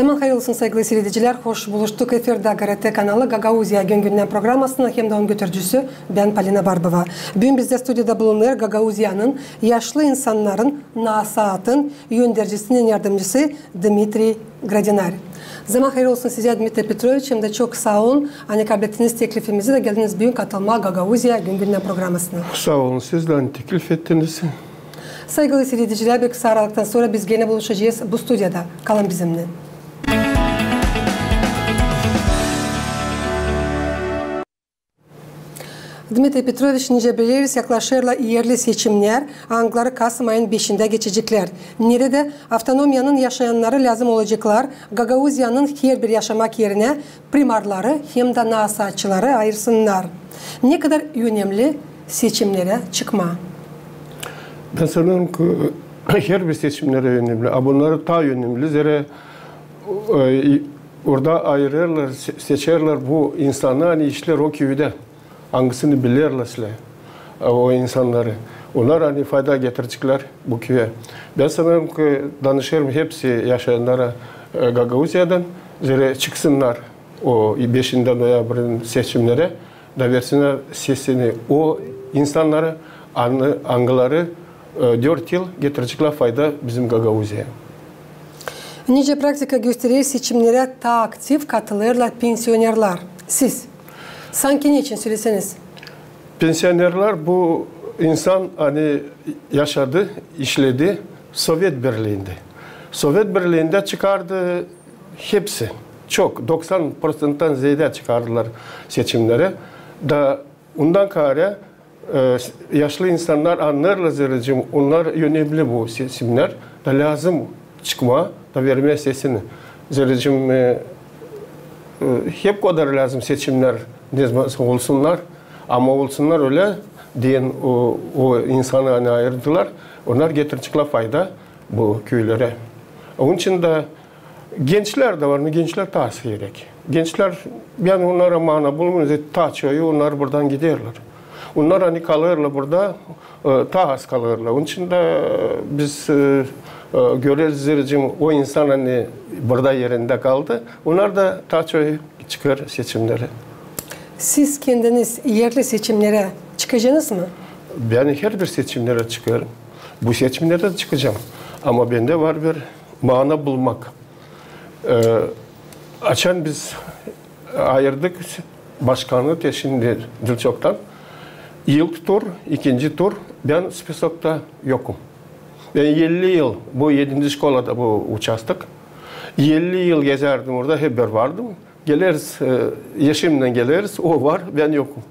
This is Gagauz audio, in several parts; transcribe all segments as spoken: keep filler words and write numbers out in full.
Zaman hayır olsun, saygılı siiredicilär. Hoş buluştuk. Efirdä GRT kanalı, Gagauziya gün-gündän programasının hem dä onun götürücüsü bän, Polina Barbova. Büün bizdä studiyada bulunêr Gagauziyanın yaşlı insannarın nasaatın öndercisinin yardımcısı Dmitriy Gradinari. Zaman hayır olsun sizä, Dmitriy Petroviç, hem dä çok saa olun, ani kablettiniz teklifimizi da geldiniz büün katılmaa Gagauziya gün-gündän programasına. Saa olun siz dä, ani teklif ettiniz. Saygılı siiredicilär, bir kısa aralıktan sora biz genä buluşacez bu studiyada. Kalın bizimnän. Dmitriy Petroviç, nicä bileriz, yaklaşêrlar erli seçimnär, angıları kasım ayın beşindä geçeceklär. Neredä avtonomiyanın yaşayannarı lääzım olaceklar Gagauziyanın herbir yaşamak erinä primarları hem dä nasaatçıları ayırsınnar. Ne kadar önemli seçimnerä çıkmaa? Bän sanêrım ki, herbir seçimnerä önemli. A bunnarı taa önemli, zerä, e, orada ayırêrlar, se-, seçerlär bu insanı, ani işleer o küüdä, angısını bilerlär, e, o insannarı. Onnar, ani fayda getireceklär bu küüyä. Bän sanêrım ki, danışêrım hepsi yaşayannara, e, Gagauziyadan, zerä çıksınnar o beşindä noyabrin seçimnerä, da versinnär sesini o insannarı, ani, angıları, e, dört yıl getireceklär fayda bizim Gagauziyaya. Nicä praktika gösterer, seçimnerä taa aktiv katılêrlar pensionerlär. Siz sanki neçin, söleseniz? Pensionerlär bu insan, ani yaşadı, işledi Sovet Birliindä. Sovet Birliindä çıkardı hepsi, çok, doksan proţenttan zeedä çıkardılar seçimnerä. Da ondan kaarä, e, yaşlı insannar annêêrlar, zerä onnar önemli bu seçimnär, da lääzım çıkmaa da vermää sesini. Zerä, e, e, hep o kadar lääzım seçimnär, ne zaman olsunnar, ama olsunnar ölä, deyni o, o insanı, ani ayırdılar, onnar getireceklär fayda bu küülerä. Onun için dä gençlär dä var, ama gençlär taa az gerek. Gençlär, bän onnara mana bulmêêrım, taa çoyu onnar buradan giderlär. Onnar, ani kalêrlar burada, e, taa az kalêrlar. Onun için dä biz, e, e, göreriz, zerä o insan, ani burada erindä kaldı, onnar da taa çoyu çıkêr seçimnerä. Siz kendiniz erli seçimnerä çıkacınız mı? Bän herbir seçimnerä çıkêrım. Bu seçimnerdä dä çıkacam. Ama bendä var bir mana bulmak. E, açan biz ayırdık başkanı, te şindi diil çoktan, ilk tur, ikinci tur, bän spisokta yokum. Bän elli yıl, bu edinci şkolada bu uçastok. Elli yıl gezärdim orada, hep bir vardım. Geleriz, e, eşimnän geleriz, o var, bän yokum.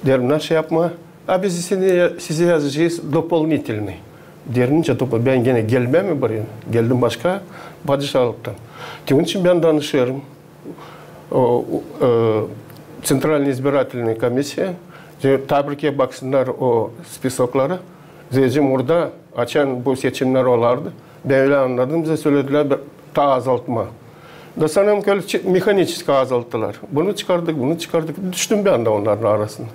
Deerim, nasıl yapmaa? A biz seni, sizi yazacez doполнительный. Deerim, nicä dopol-, bän genä gelmää mi buraya? Geldim başka padişahlıktan. Te onun için bän danışêrım. O, o, e, Центральный избирательный комиссия, te, taa bir kerä baksınnar o spisokları. Zerä orada, açan bu seçimnär olardı, bän ölä annadım, bizä söledilär bir taa azaltmaa. Da sanêrım, ölä çe-, mehaniçeski azalttılar. Bunu çıkardık, bunu çıkardık. Düştüm bän dä onnarın arasına.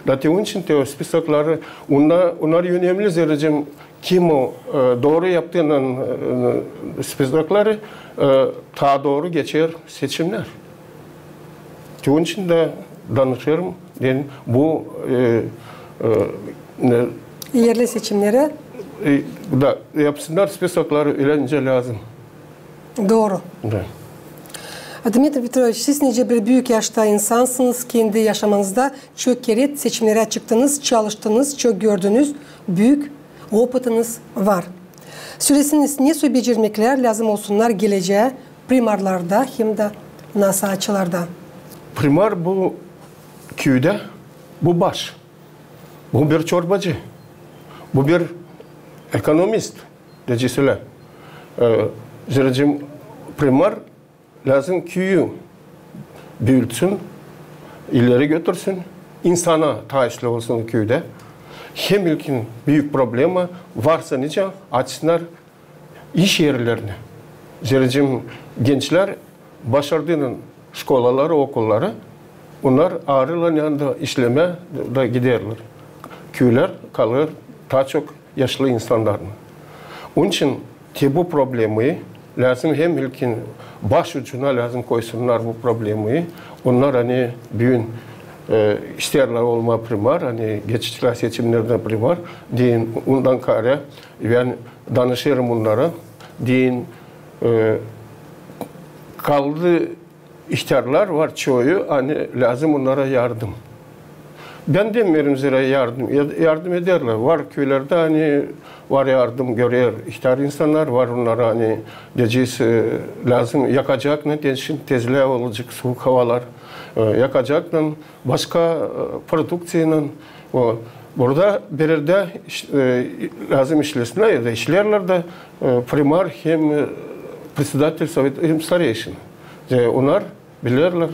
Da te onun için te o spisokları, onnar, onnar önemli, zerä kim o, e, dooru yaptıynan, e, spisokları, e, taa dooru geçer seçimnär. Te onun için dä danışêrım, deyni bu, e, e, ne, erli seçimnerä, e, da yapsınnar spisokları ölä nicä lääzım. Dooru. Da. Dmitriy Petroviç, siz nicä bir büük yaşta insansınız, kendi yaşamanızda çok kerä seçimnerä çıktınız, çalıştınız, çok gördünüz, büük opıtınız var. Söleseniz, ne soy becermeklär lääzım olsunnar gelecää primarlarda hem dä nasaatçılarda? Primar bu küüdä, bu baş. Bu bir çorbacı. Bu bir ekonomist, deyecek sölä. E, zerä primar lääzım küüyü büütsün, ileri götürsün, insana taa işlevli olsun küüdä. Hem ilkin büük problema, varsa nicä açsınnar iş erlerini. Zerä gençlär başardıynan şkolaları, okulları, onnar aarılan yanında işlemää da giderlär. Küülär kalêr taa çok yaşlı insannarın. Onun için te bu problemayı Lääzım hem ilkin baş ucuna lääzım koysunnar bu problemayı. Onnar, ani büün, e, isteerlär olmaa primar, ani geçecekler seçimnerdä primar, deyin, ondan kaarä bän danışêrım onnara, deyin, e, kaldı ihtärlar var çoyu, ani lääzım onnara yardım. Bän demeerim, zerä yardım, yardım ederlär. Var küülerdä, ani var yardım, görer ihtär insannar, var onnara, ani deyecez, e, lääzım yakacaklan, te-, şindi tezlää olacek suuk havalar, e, yakacaklan, başka, e, produkţiyaylan. O, burada bir erdä iş-, e, lääzım işlesinnär ya da işleerlär dä, e, primar hem, e, председатель совета, hem старейшина. E, onnar bilerlär,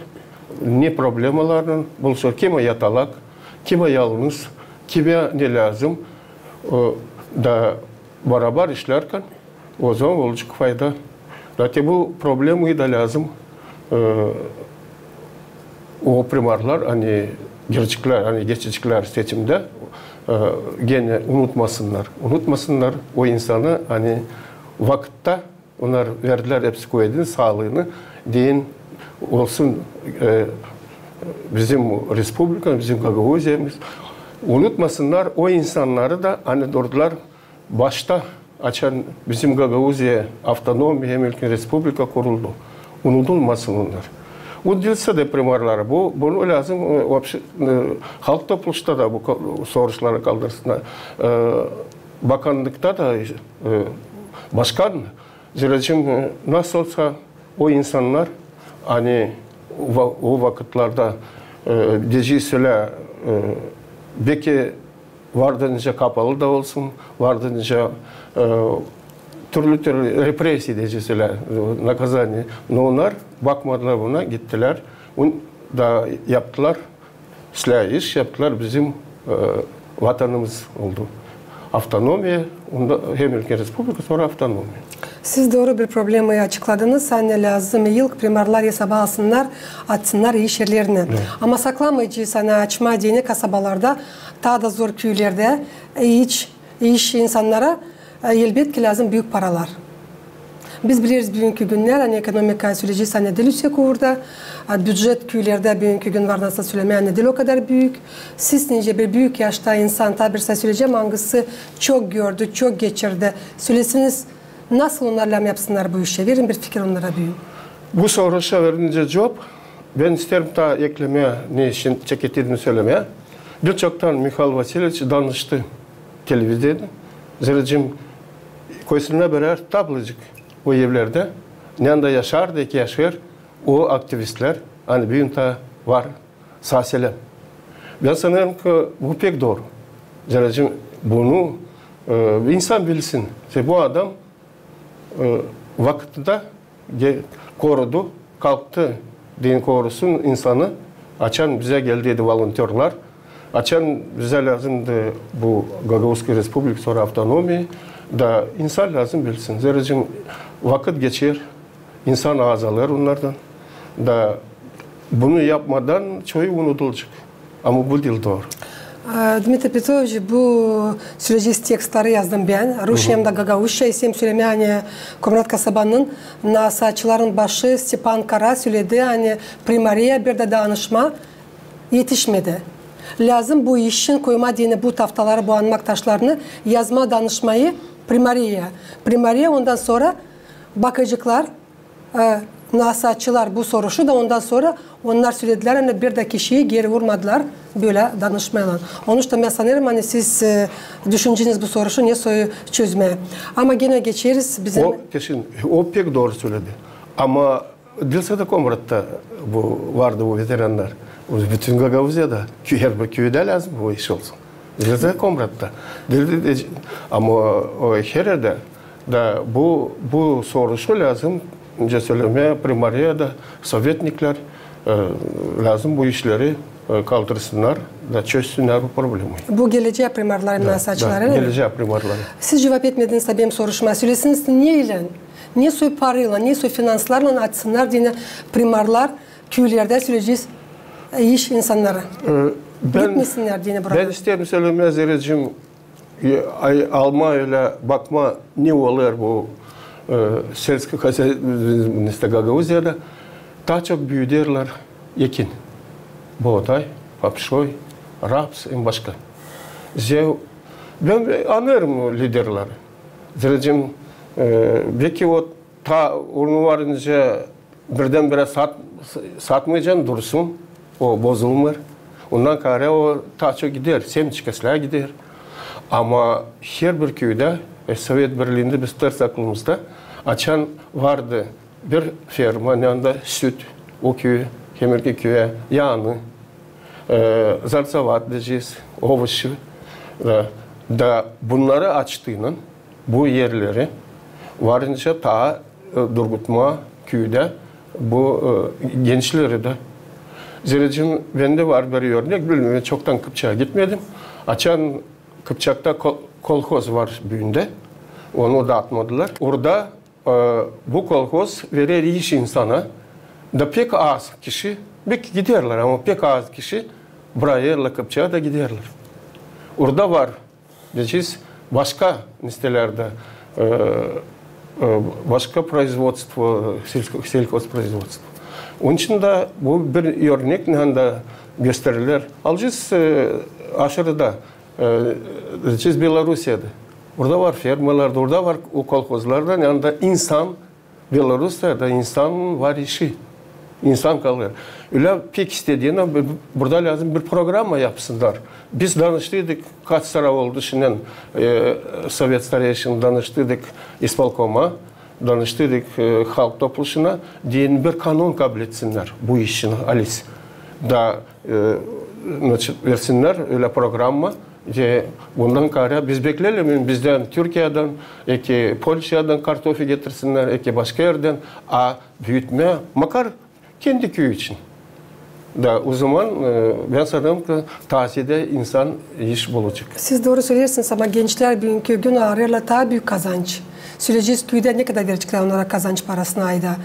ne problemalarlan buluşêr, kimä yatalak, kimä yalnız, kimä ne lääzım, e, da barabar işlärkän, ozaman olacek fayda. Zaten bu problemayı da lääzım, e, o primarlar, ani gireceklär, ani geçecekler seçimdä, e, genä unutmasınnar. Unutmasınnar o insanı, ani vakıtta onnar verdilär hepsi kuvedini, saalıını, deyin olsun, e, bizim respublikamız, bizim Gagauziyamız. Unutmasınnar o insannarı da, ani durdular başta, açan bizim Gagauziya avtonomiya hem ilkin respublika kuruldu. Unudulmasın onnar. Bu diil sade primarlara, bu, bunu lääzım, e, вообще, e, Halk Topluşta da bu ka-, soruşları kaldırsınnar. E, bakannıkta da, e, başkan, zerä, e, nasıl olsa o insannar, ani va-, o vakıtlarda, e, deyecez ölä, e, beki vardı nicä kapalı da olsun, vardı nicä, e, türlü-türlü represiya deyecez ölä, e, наказание. No onnar bakmadılar buna, gittilär. Bun da yaptılar, islää iş yaptılar, bizim, e, vatanımız oldu avtonomiya, onda hem ilkin respublika, sora avtonomiya. Siz dooru bir problemayı açıkladınız, ani lääzım ilk primarlar esaba alsınnar, açsınnar iş erlerini. Evet. Ama saklamayacez, ani açmaa deyni kasabalarda, taa da zor küülerdä, e, iş, iş insannara, e, elbetki, lääzım büük paralar. Biz bileriz, büünkü günnär, ani ekonomika söleyecez, ani diil üüsek uurda, a, bücet küülerdä büünkü gün var, nasıl sölemää, ani diil o kadar büük. Siz nicä bir büük yaşta insan, taa bir sä söleyecäm, angısı çok gördü, çok geçirdi. Söleseniz, nasıl onnar lääzım yapsınnar bu işi? Verin bir fikir onnara büün. Bu soruşa verincä cuvap, bän isteerim taa eklemää, ne için çeketildim sölemää. Birçoktan Mihail Vasilyeviç danıştı televideniyedä, zerä, koysunnar birär tablacık o evlerdä, neredä yaşardı, ki yaşêêr o aktivistlär, ani büün taa var saa-selem. Bän sanêrım, ki bu pek dooru. Zerä bunu, e, insan bilsin, ki bu adam, e, vakıtında ge-, korudu, kalktı, deyin, korusun insanı. Açan bizä geldiydi volontörlar, açan bizä lääzımdı bu Gagauzskaya Respublika, sora avtonomiya, da insan lääzım bilsin. Zerä vakıt geçer, insan azalêr onnardan. Da bunu yapmadan çoyu unudulacek. Ama bu diil dooru. E, Dmitriy Petroviç, bu söleyecez tekstleri yazdım bän. Rusça hem dä gagauzça. İsteerim sölemää, ani Komrat kasabanın nasaatçıların başı Stepan Kara söledi, ani primariya bir dä danışma etişmedi. Lääzım bu iş için koymaa deyni bu taftaları, bu anmak taşlarını, yazmaa danışmayı primariya. Primariya ondan sora bakaceklar, e, nasaatçılar bu soruşu da, ondan sora onnar söledilär, ani bir dä kişiyi geeri vurmadılar bölä danışmaylan. Onuştan bän sanêrım, ani siz, e, düşüneceniz bu soruşu ne soy çözmää. Ama genä geçeriz bizim... O kesin, o pek dooru söledi. Ama diil sade Komratta bu vardı, bu veterannar. Bu bütün Gagauziyada, kü-, herbir küüdä lääzım bu iş olsun. Diil sade Komratta. Diil, diil, diil, ama o, o her erdä da bu, bu soruşu lääzım, nicä sölemää, primariyada sovetniklär, e, lääzım bu işleri, e, kaldırsınnar da çözsünnär bu problemayı. Bu gelecää primarların, da, nasaatçıların, da, gelecää primarların. Siz cuvap etmediniz taa benim soruşuma. Söleseniz, neylän, ne soy paraylan, ne soy finanslarlan açsınnar deyni primarlar küülerdä söleyecez, e, iş insannarı. E, bän, gitmesinnär deyni buradan. Bän isteerim sölemää, zerä, e, ay-, almaa ölä bakmaa, ne olêr bu, E, сельское хозяйство, bizde Gagauziyada taa çok büüderlär ekin. Booday, papşoy, raps hem başka. Zerä bän annêêrım liderleri. Zerä, e, beki o taa onu varınca birdän-birä sat-, satmayacan dursun, o bozulmêêr. Ondan kaarä o taa çok gider, semçik islää gider. Ama herbir küüdä, e, Sovet Birliindä biz tutarsä aklımızda, açan vardı bir ferma, neredä süt, o küü, hemerkii küüyä, yaanı, e, zarsavat deyecez, ovoşi, da, da bunnarı açtıynan, bu erleri varınca taa, e, durgutmaa küüdä bu, e, gençleri dä. Zerä bendä var bir örnek, bilmeerim, çoktan Kıpçaa gitmedim. Açan Kıpçakta ko-, kolhoz var büün dä, onu daatmadılar. Orada, e, bu kolhoz verer iş insana, da pek az kişi, beki giderlär, ama pek az kişi brakêrlar Kıpçaa da giderlär. Orada var deyecez, başka nesnelerdä, e, e, başka производство, сельско-, сельхозпроизводство. Onun için dä bu bir örnek, neredä gösteriler. Alacez, e, aşırıda, e, deyecez, Belorusiyada. Orada var fermalar da, orada var o kolhozlar da, neredä insan Belorusiyada insan var işi. İnsan kalêr. Ölä pek istediynän, bu-, burada lääzım bir programma yapsınnar. Biz danıştıydık, kaç sıra oldu şindän, e, Sovet stareyşina, danıştıydık ispolkoma, danıştıydık, e, Halk Topluşuna, deyni bir kanon kabul etsinnär bu işin alis. Da, e, значит, versinnär ölä programma. Ve bundan kaarä biz bekleyelim bizdän Türkiyädän, eki Polşadan kartofi getirsinnär, eki başka erdän, a büütmää makar kendi küüyü için. Da o zaman, e, bän sanêrım ki, taa ziyadä insan iş bulacek. Siz dooru söleersiniz, ama gençlär büünkü gün arêêrlar taa büük kazanç. Söleyecez, küüdä ne kadar vereceklär onnara kazanç parasını ayda.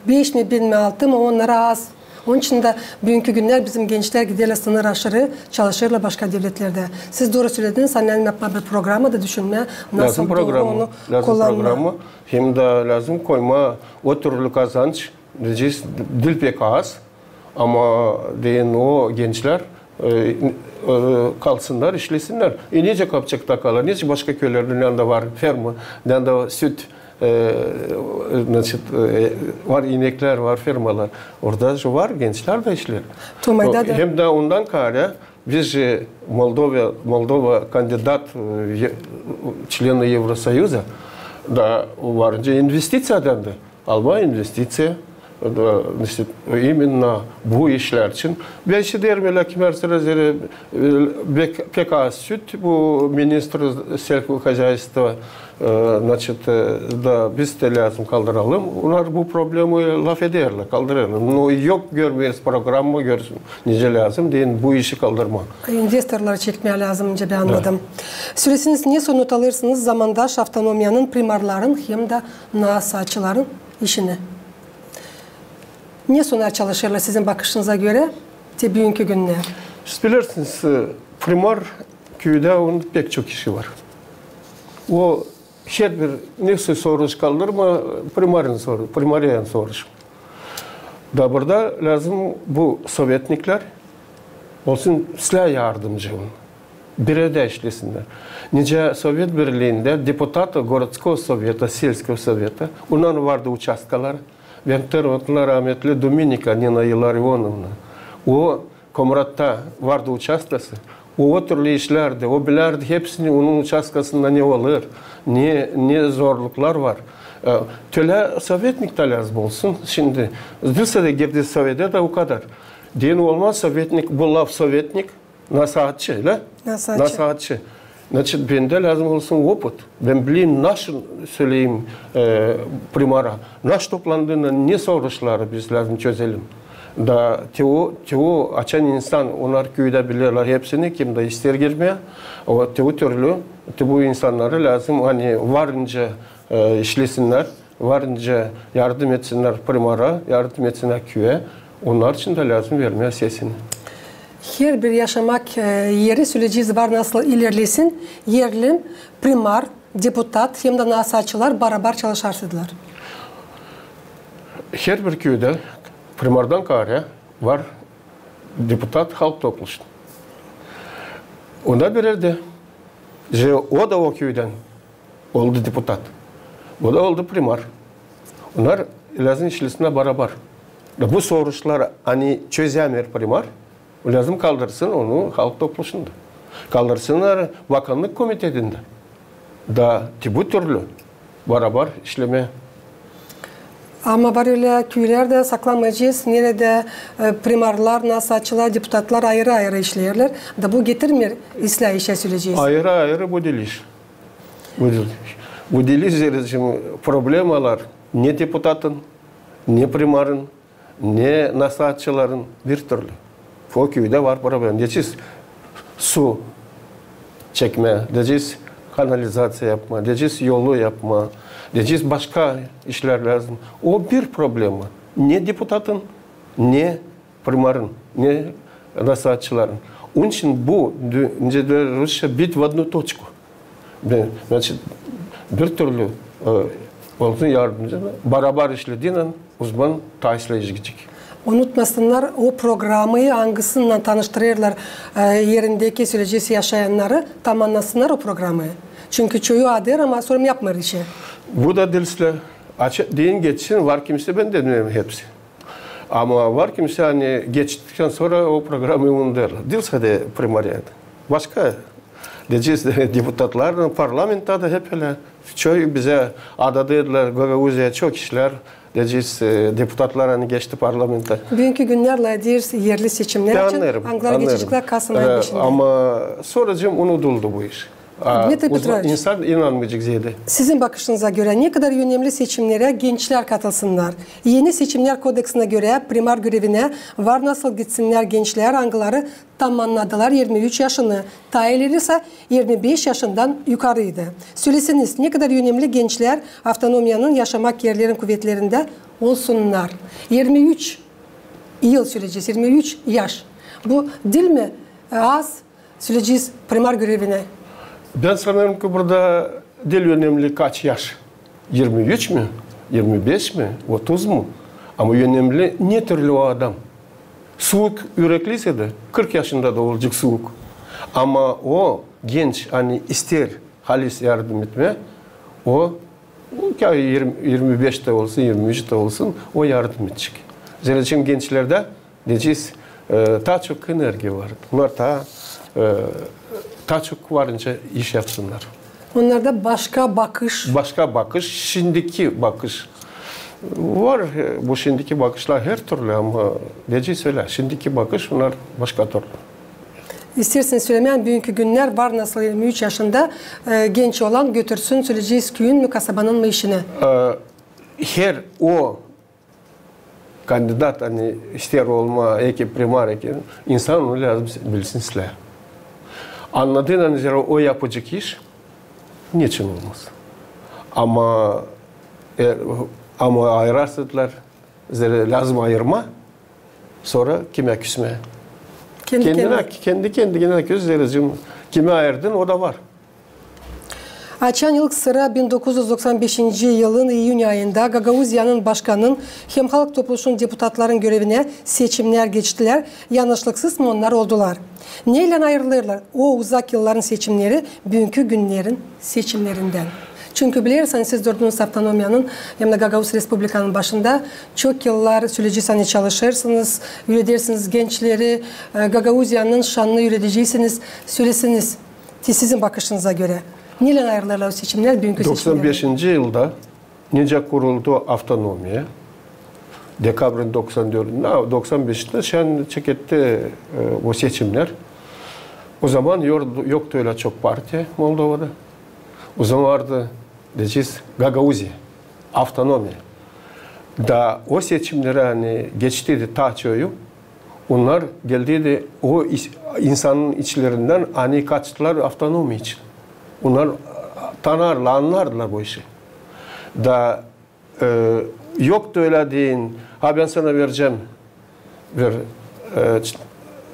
Beş mi, bin mi, altı mı, onnara az. Onun için dä büünkü günnär bizim gençlär giderlär sınır aşırı, çalışêrlar başka devletlerdä. Siz dooru sölediniz, sannarım yapmaa bir programma da düşünmää, nasıl dooru onu kullanmaa. Lääzım programma. Hem dä lääzım koymaa o türlü kazanç, deyecez, diil pek az, ama deyni o gençlär, e, e, kalsınnar, işlesinnär. E, nicä Kıpçakta kalêr, nicä başka küülerdä, neredä var ferma, neredä süt, e, значит, e, var ineklär, var fermalar. Orada var, gençlär dä işleer. Hem dä ondan kaarä, biz же Moldova, Moldova kandidat, e, çleni Evrosoyuza, da varınca investiţiyadan da. Almaa investiţiţiya, e, значит, именно bu işlär için. Bän işiderim, ölä kimär sıra zerä, e, pek, pek az süt, bu министр сельского хозяйства, e, значит, e, da biz dä lääzım kaldıralım. Onnar bu problemayı lafederlär, kaldırêrlar. No yok görmeeriz programma, görsün, nicä lääzım deyni bu işi kaldırmaa. İnvestorları çekmää lääzım, nicä bän annadım. Söleseniz, ne sonuç alêrsınız Zamandaş avtonomiyanın primarların hem dä nasaatçıların işini. Ne sonuç alêrlar sizin bakışınıza görä te büünkü günnär? Siz bilersiniz, e, primar küüdä onun pek çok işi var. O herbir nesoy soruş kaldırmaa, primarın soru-, primariyanın soruşu. Da burada lääzım bu sovetniklär olsun islää yardımcı onun. Bir erdä işlesinnär. Nicä Sovet Birliindä deputatı городского совета, сельского совета, onnarın vardı uçastkaları. Bän tanırım, rahmetli Duminika Nina İlarionovna. O Komratta vardı uçastkası. O, o türlü işlerdä, o bilärdi hepsini, onun uçastkasında ne olêr, ne, ne zorluklar var. E, tölä sovetnik dä lääzım olsun. Şindi, diilsä dä girdi sovetä da o kadar. Deyni olmaz sovetnik, bu laf sovetnik, nasaatçı, ölä? Nasaatçı. Nasaatçı. Значит, bendä lääzım olsun opıt. Bän bileyim, nasıl söleyim, e, primara. Nasıl toplandıynan, ne soruşları biz lääzım çözelim. Da te o, te o, açan insan, onnar küüdä bilerlär hepsini, kim dä isteer girmää. O, te o türlü, te bu insannarı lääzım, ani varınca, e, işlesinnär, varınca yardım etsinnär primara, yardım etsinnär küüyä. Onnar için dä lääzım vermää sesini. Herbir yaşamak, e, eri, söleyecez, var nasıl ilerlesin, erli primar, Deputat hem dä nasaatçılar barabar çalışarsıydılar. Herbir küüdä, primardan kaarä, var deputat halk topluşunda. Onda bir erdä, же o da o küüdän oldu deputat. O da oldu primar. Onnar lääzım işlesinnär barabar. Da bu soruşları, ani çözämeer primar, lääzım kaldırsın onu halk topluşunda. Kaldırsınnar bakannık komitetindä. Da te bu türlü barabar işlemää. Ama var ölä küülerdä, saklamayacez, neredä, e, primarlar, nasaatçılar, deputatlar ayırı-ayırı işleerlär. Da bu getirmeer islää işä, söleyecez. Ayırı-ayırı bu diil iş. Bu diil iş. Bu diil iş, zerä problemalar ne deputatın, ne primarın, ne nasaatçıların bir türlü. O küüdä var problema. Deyecez su çekmää, deyecez kanalizaţiya yapmaa, deyecez yolu yapmaa, deyecez başka işlär lääzım. O bir problema. Ne deputatın, ne primarın, ne nasaatçıların. Onun için bu, dü-, nicä deer rusça, бить в одну точку. Be-, значит, bir türlü, e, olsun yardımcı, barabar işlediynän o zaman taa islää iş gidecek. Unutmasınnar o programayı, angısınnan tanıştırêrlar, e, erindeki, söleyecez, yaşayannarı, tamannasınnar o programayı. Çünkü çoyu adêêr, ama sora yapmêêr işi. Bu da diil islää. Açık deyin geçsin, var kimsä, bän dä bilmeerim hepsi. Ama var kimsä, ani geçtiktan sora o programayı unudêrlar. Diil sade primariyada. Başka, deyecez, deputatlar, parlamentta da hep ölä. Çoyu bizä adadıydılar, Gagauziya, çok işlär, deyecez, e, deputatlar, ani geçti parlamentta. Büünkü günnär lafederiz, erli seçimnär için, angıları geçecek kasım ayın beşindä. Ama sora, deyecez, unuduldu bu iş. A, Dmitri Petroviç, insan inanmayacek zerä. Sizin bakışınıza görä, ne kadar önemli seçimnerä gençlär katılsınnar? Eni Seçimnär kodeksinä görä, primar görevinä var nasıl gitsinnär gençlär, angıları tammannadılar irmi üç yaşını, taa ileri sa irmi beş yaşından yukarıydı. Söleseniz, ne kadar önemli gençlär avtonomiyanın yaşamak erlerin kuvetlerindä olsunnar? İrmi üç yıl, söleyecez, irmi üç yaş. Bu diil mi az, söleyecez, primar görevinä? Bän sanêrım ki, burada diil önemli kaç yaş. İrmi üç mü, irmi beş mi, otuz mu? Ama önemli, ne türlü o adam. Suuk ürekli isä dä, kırk yaşında da olacek suuk. Ama o genç, ani isteer halis yardım etmää, o, ya irmi, irmi beş tä olsun, irmi üç tä olsun, o yardım edecek. Zerä gençlerdä, deyecez, e, taa çok energiya var. Onnar taa, e, taa çok var nicä iş yapsınnar. Onnarda başka bakış. Başka bakış, şindiki bakış. Var, e, bu şindiki bakışlar her türlü, ama deyecez ölä, şindiki bakış, onnar başka türlü. İsteersiniz sölemää, büünkü günnär var nasıl irmi üç yaşında, e, genç olan götürsün, söleyecez, küüyün mü, kasabanın mı işini? E, her o kandidat, ani isteer olmaa eki primar, eki, insan onu lääzım bilsin islää. Annadıynan, ani zerä o yapacek iş, neçin olmaz? Ama, e, ama ayırarsaydılar, zerä lääzım ayırmaa, sora kimä küsmää? Kendi kendinä. Kendi kendinä küs, zerä kimä ayırdın, o da var. Açan ilk sıra bin dokuz üz doksan beşinci yılın iyün ayında Gagauziyanın başkanın hem halk topluşunun deputatların görevinä seçimnär geçtilär, yanlışlıksız mı onnar oldular? Neylän ayırılêrlar o uzak yılların seçimneri büünkü günnerin seçimnerindän? Çünkü bilersiniz, siz durdunuz avtonomiyanın hem dä Gagauz Respublikanın başında çok yıllar, söleyecez, ani çalışêrsınız, üüredersiniz gençleri, e, Gagauziyanın şannını üüredeceksiniz, söleseniz. Te sizin bakışınıza görä, neylän ayırılêrlar o seçimnär büünkü seçimnerdän? Doksan beşinci yılda nicä kuruldu avtonomiya, dekabrın doksan dördündä, a, doksan beşindä şan çeketti, e, o seçimnär. O zaman yor-, yoktu ölä çok partiya Moldovada. O zaman vardı, deyecez, Gagauziya, avtonomiya. Da o seçimnerä, ani geçtiydi taa çoyu, onnar geldiydi o is-, insanın içlerindän, ani kaçtılar avtonomiya için. Onnar, a, tanardılar, annardılar bu işi. Da, e, yoktu ölä deyin, ha, bän sana verecäm bir, e, ç-,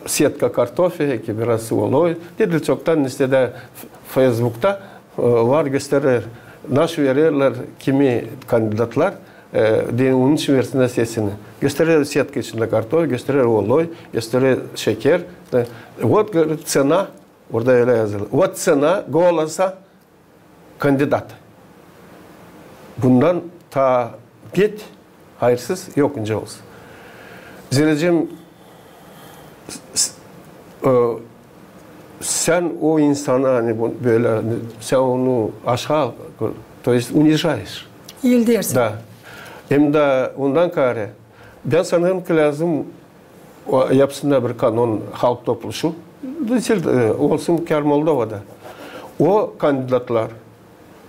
setka kartofeli, ki biraz olay. Dedi, çoktan isteer F-, Feysbukta E, var gösterer, nasıl vererlär kimi kandidatlar, e, deyni, onun için versin sesini. Gösterer setka içindä kartof, gösterer olay, gösterer şeker. E, вот, говорит, цена, orada ölä yazılı. Вот цена голоса кандидата. Bundan taa bet hayırsız yok nicä olsun. Zerä, s- s- e, sän o insana, ani bu- bölä, sän onu aşaa, то есть унижаешь. Yeldersin. Da. Hem dä ondan kaarä, bän sanêrım ki, lääzım o, yapsınnar bir kanon halk topluşu. Diil, e, olsun, kär Moldovada. O kandidatlar,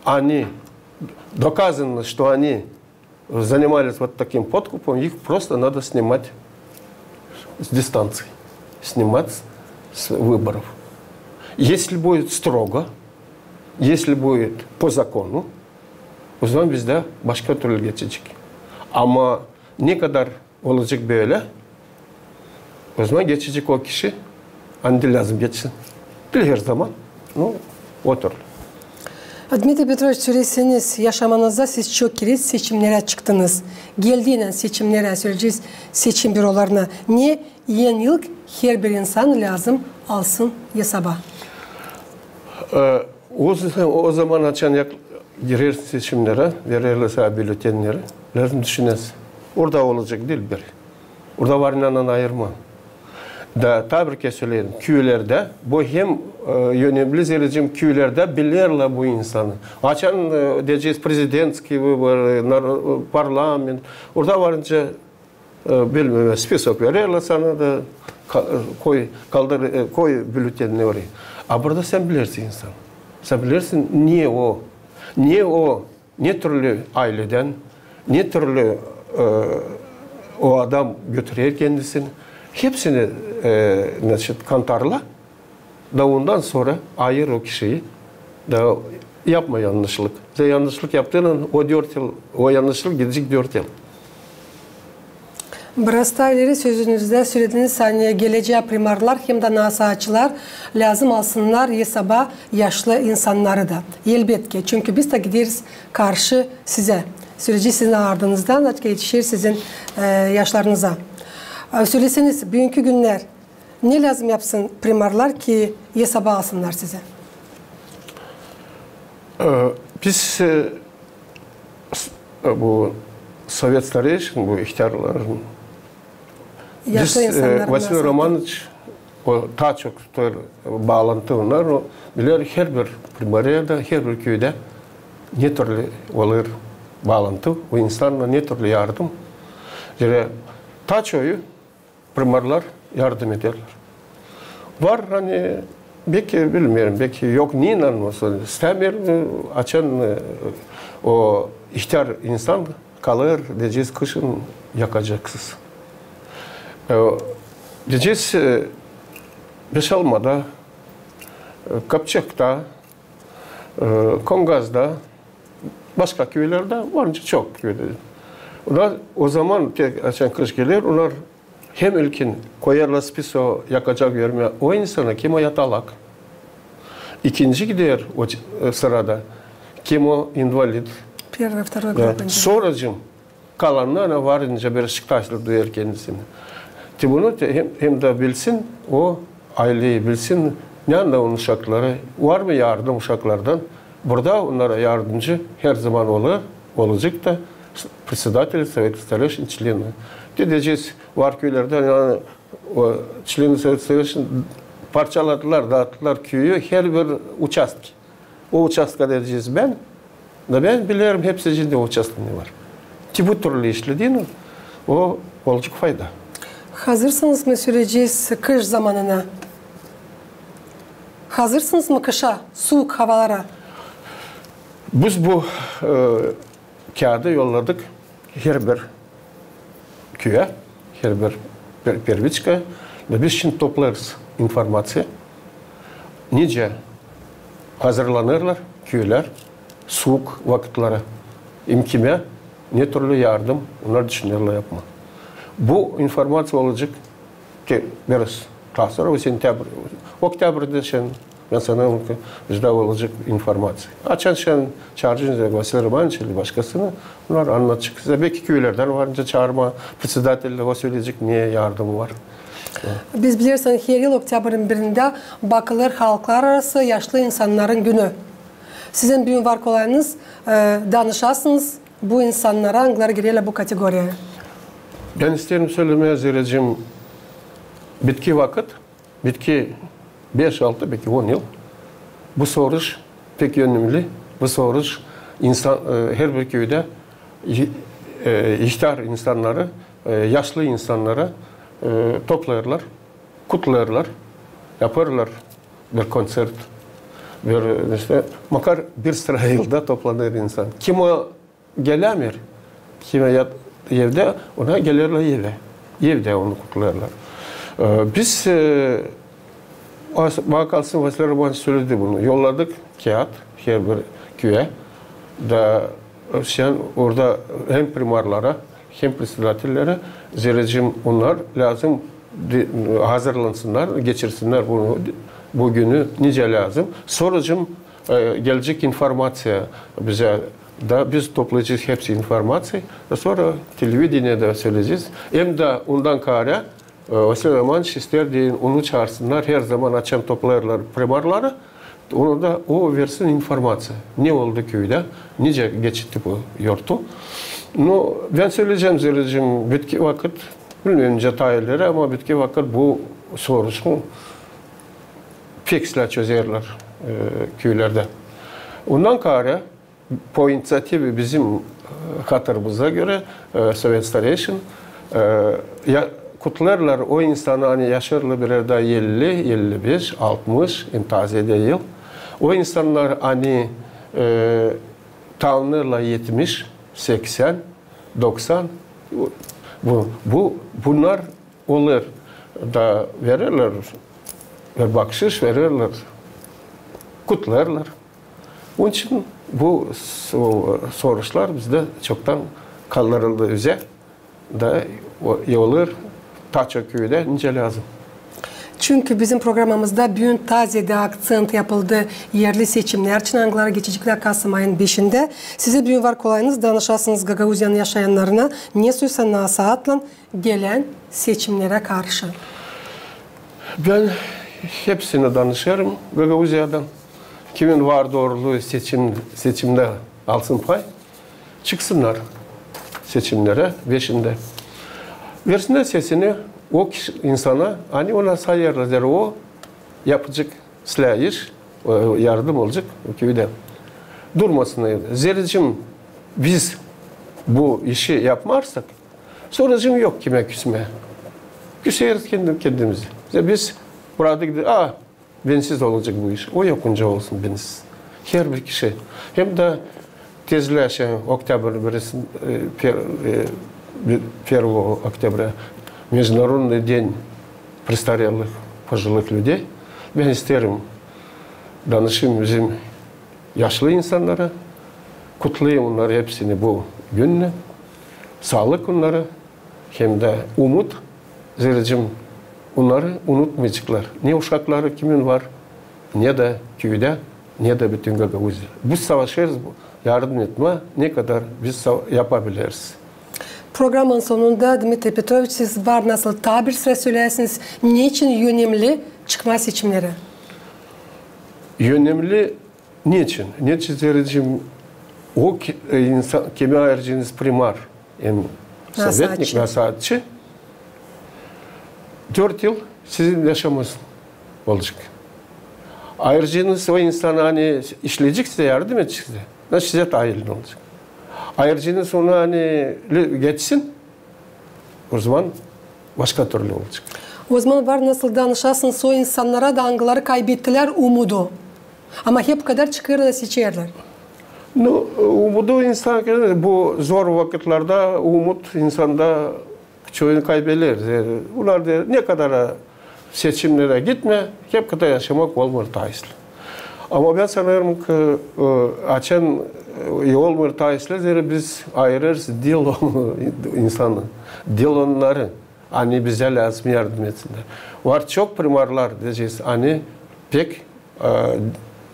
ani доказано, что они занимались вот таким подкупом, их просто надо снимать с дистанции, снимать с выборов. Если будет строго, если будет по закону, o zaman bizdä başka türlü geçecek. Ama ne kadar olacek bölä, o zaman geçecek o kişi, ani lääzım geçsin. Diil her zaman, но o türlü. Dmitriy Petroviç, söleseniz, yaşamanızda siz çok kerä seçimnerä çıktınız. Geldiynän seçimnerä, söleyecez, seçim bürolarına. Ne enilik herbir insan lääzım alsın esaba? E, o, o zaman, açan yak- girersin seçimnerä, vererlär sana bülletenneri, lääzım düşünäsin. Orada olacek diil bir. Orada var inanan ayırma. Da taa bir kerä söleerim, küülerdä, bu hem, e, önemli, zerä küülerdä bilerlär bu insanı. Açan, e, deyecez, президентские выборы, nar- e, parlament, orada var nicä, e, bilmeerim, spisok vererlär sana da ka- e, koy, kaldır, e, koy bülletenneri oraya. A burada sän bilersin insan. Sän bilersin, ne o, ne o, ne türlü ayledän, ne türlü, e, o adam götürer kendisini. Hepsini, e, значит, kantarla. Da ondan sora ayır o kişiyi. Da yapma yannışlık. Sän yannışlık yaptıynan, o dört yıl, o yannışlık gidecek dört yıl. Biraz taa ileri sözünüzdä sölediniz, ani gelecää primarlar hem dä nasaaçılar lääzım alsınnar esaba yaşlı insannarı da. Elbetki, çünkü biz dä gideriz karşı sizä. Söleyecez, sizin ardınızdan, açık etişer sizin, e, yaşlarınıza. E, söleseniz, büünkü günnär ne lääzım yapsın primarlar, ki esaba alsınnar sizi? E, biz, e, s- e, bu Совет старейшин, bu ihtärların, biz, e, Vasilii Romanoviç, o taa çok tutar baalantı onnar, o biler herbir primariyada, herbir küüdä ne türlü olêr baalantı, o insannara ne türlü yardım. Zerä taa çoyu primarlar yardım ederlär. Var, ani, beki, bilmeerim, beki yok ne inanması, istämeer, e, açan, e, o ihtär insan kalêr, deyecez, kışın yakacaksız. E, deyecez, e, Beşalmada, e, Kapçakta, e, Kongazda, başka küülerdä, var nicä çok küülerdä. Onnar o zaman, te- açan kış geler, onnar hem ilkin koyêrlar spisoğa, yakacak vermää o insana, kim o yatalak. İkinci gider o ç- e, sırada, kim o invalid. Первый, второй группа. Soracım, kalanına var nicä bir Beşiktaşlı duyêr kendisini. Te bunu te hem, hem dä bilsin, o ayleyi bilsin, neredä onun uşakları, var mı yardım uşaklardan. Burada onnara yardımcı her zaman olêr, olacek da председатель Совета старейшин, члени. Deyecez, var küülerdä, ani, o члени Совета старейшин parçaladılar, daattılar küüyü, herbir uçastki. O uçastka deyecez bän, da bän bilerim hepsi içindä o uçastka ne var. Te bu türlü işlediynän, o olacek fayda. Hazırsınız mı, söleyecez, kış zamanına? Hazırsınız mı kışa, suuk havalara? Biz bu, e, kiyaadı yolladık herbir küüyä, herbir per- perviçkaya, da biz şindi toplêêrız informaţiya, nicä hazırlanêrlar küülär suuk vakıtlara, hem kimä ne türlü yardım onnar düşünerlär yapmaa. Bu informaţiya olacek ki biraz taa sora, o sentäbr, oktябрьdä şindi Bän sanêrım ki, bizdä olacek informaţiya. Açan sän çaaracaksın Vasiliy Romanoviç ili başkasını, onnar annadacek sizä. Beki küülerdän var nicä çaarmaa, predsedatelä, o söleyecek ne yardımı var. Biz bilersiniz, her yıl oktyabrın birindä bakılêr halklararası yaşlı insannarın günü. Sizin büün var kolayınız, e, danışasınız bu insannara, angıları girerlär bu kategoriyaya. Bän isteerim sölemää, zerä bitki vakıt, bitki beş, altı, beki on yıl. Bu soruş pek önemli. Bu soruş insan, e, herbir küüdä i-, e, ihtär insannarı, e, yaşlı insannarı, e, toplêêrlar, kutlêêrlar, yapêrlar bir konţert, bir, işte, makar bir sıra yılda toplanêr insan. Kim o gelämeer, kimä yat-, evdä, ona gelerlär evä. Evdä onu kutlêêrlar. E, biz, e, as-, bana kalsın, Vasiliy Romanoviç söledi bunu. Yolladık kiyat herbir küüyä. Da, e, sän orada hem primarlara, hem predsedatellerä, zerä onnar lääzım de-, hazırlansınnar, geçirsinnär bu, bu günü nicä lääzım. Sora, e, gelecek informaţiya bizä, da biz toplayacez hepsi informaţiya, da sora televideniyedä söleyecez. Hem dä ondan kaarä, e, Vasiliy Romanoviç isteer deyni, onu çaarsınnar, herzaman açan toplêêrlar primarları, onu da o versin informaţiya, ne oldu küüdä, nicä geçitti bu yortu. Nu, bän söleyecäm, zerä bitki vakıt, bilmeerim nicä taa ileri, ama bitki vakıt bu soruşu pek islää çözerlär, e, küülerdä. Ondan kaarä, po iniţiativi bizim, e, hatırımıza görä, e, Sovet stareyşin, e, ya, kutlêêrlar o insanı, ani yaşêêrlar bir erdä elli, elli beş, altmış, hem taa zeedä yıl. O insannar, ani, e, tanınêrlar etmiş, seksän, doksan, bu, bu, bunnar olêr da vererlär, bir bakşış vererlär, kutlêêrlar. Onun için bu so-, soruşlar bizdä çoktan kaldırıldı üzä, da o, olêr taa çok küüdä, nicä lääzım. Çünkü bizim programamızda büün taa zeedä akţent yapıldı erli seçimnär için, angıları geçecek kasım ayın beşindä. Sizä büün var kolayınız danışasınız Gagauziyanın yaşayannarına, ne soysa nasaatlan gelän seçimnerä karşı. Bän hepsinä danışêrım Gagauziyadan. Kimin var dooruluu seçim, seçimdä alsın pay, çıksınnar seçimnerä beşindä. Versinnär sesini o kişi, insana, ani ona sayêrlar, zerä o yapacek islää iş, o, yardım olacek o küüdä. Durmasın evdä. Zerä biz bu işi yapmarsak, sora yok kimä küsmää. Küseeriz kendim-, kendimizä. Zerä biz burada gidä, a, bensiz olacek bu iş. O yok, nicä olsun bensiz. Herbir kişi. Hem dä tezleşä oktäbr birisin-, e, per-, e, bir-, первого октября, Международный день престарелых, пожилых людей. Bän isteerim danışayım bizim yaşlı insannara, kutlayım onnarı hepsini bu günnä, saalık onnara, hem dä umut, zerä onnarı unutmayaceklar ne uşakları, kimin var, ne dä küüdä, ne dä bütün Gagauziya. Biz savaşêrız yardım etmää, ne kadar biz sa-, yapabileriz. Programanın sonunda, Dmitriy Petroviç, siz var nasıl taa bir sıra söleyäsiniz, neçin önemli çıkmaa seçimnerä? Önemli neçin? Neçin zerä o ki-, e, insan, kimi ayıracınız primar, hem sovetnik, nasaatçı, dört yıl sizin yaşamanız olacek. Ayıracınız o insanı, ani işleyecek sizä, yardım edecek sizä, значит, sizä taa elin olacek. Ayıracınız onu, ani le-, geçsin, o zaman başka türlü olacek. O zaman var nasıl danışasınız o insannara da, angıları kaybettilär umudu. Ama hep kadar çıkêrlar, seçerlär. Nu, umudu insan, bu zor vakıtlarda umut insanda çoyunu kaybeder. E, bunnar da ne kadar seçimnerä gitmää, hep kadar yaşamak olmêêr taa islää. Ama bän sanêrım ki, e, açan, e, olmêêr taa islää, zerä biz ayırêrız diil o insanı, diil onnarı, ani bizä lääzım yardım etsinnär. Var çok primarlar, deyecez, ani pek e,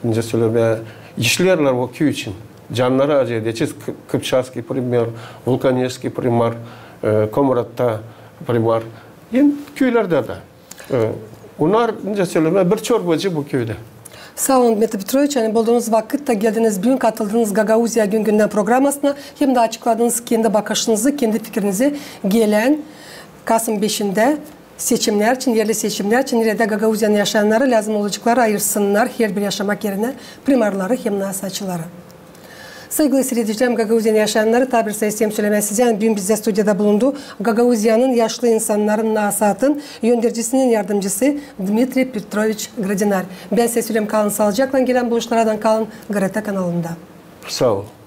nicä sölemää, işlerlär o küü için. Cannarını acıyêr. Deçiz Kıpçatskiy primar, Vulkaneşskiy primar, e, Komratta primar. Hem küülerdä dä. E, onnar, nicä sölemää, bir çorbacı bu küüdä. Saa olun, Dmitriy Petroviç, ani buldunuz vakıt da geldiniz büün, katıldıınız Gagauziya gün-gündän programasına, hem dä açıkladınız kendi bakışınızı, kendi fikirinizi gelän kasım beşindä seçimnär için, erli seçimnär için, neredä Gagauziyanın yaşayannarı lääzım olacekları ayırsınnar herbir yaşamak erinä primarları hem naasaatçıları. Saygılı siiredicilerim, Gagauziyanın yaşayannarı, taa bir sayı isteerim sölemää sizä, ani büün bizdä studiyada bulundu Gagauziyanın yaşlı insannarın naasaatın öndercisinin yardımcısı Dmitriy Petroviç Grodinar. Bän sizä söleerim, kalın saalıcaklan, gelän buluşmalardan kalın GRT kanalında. Saa olun.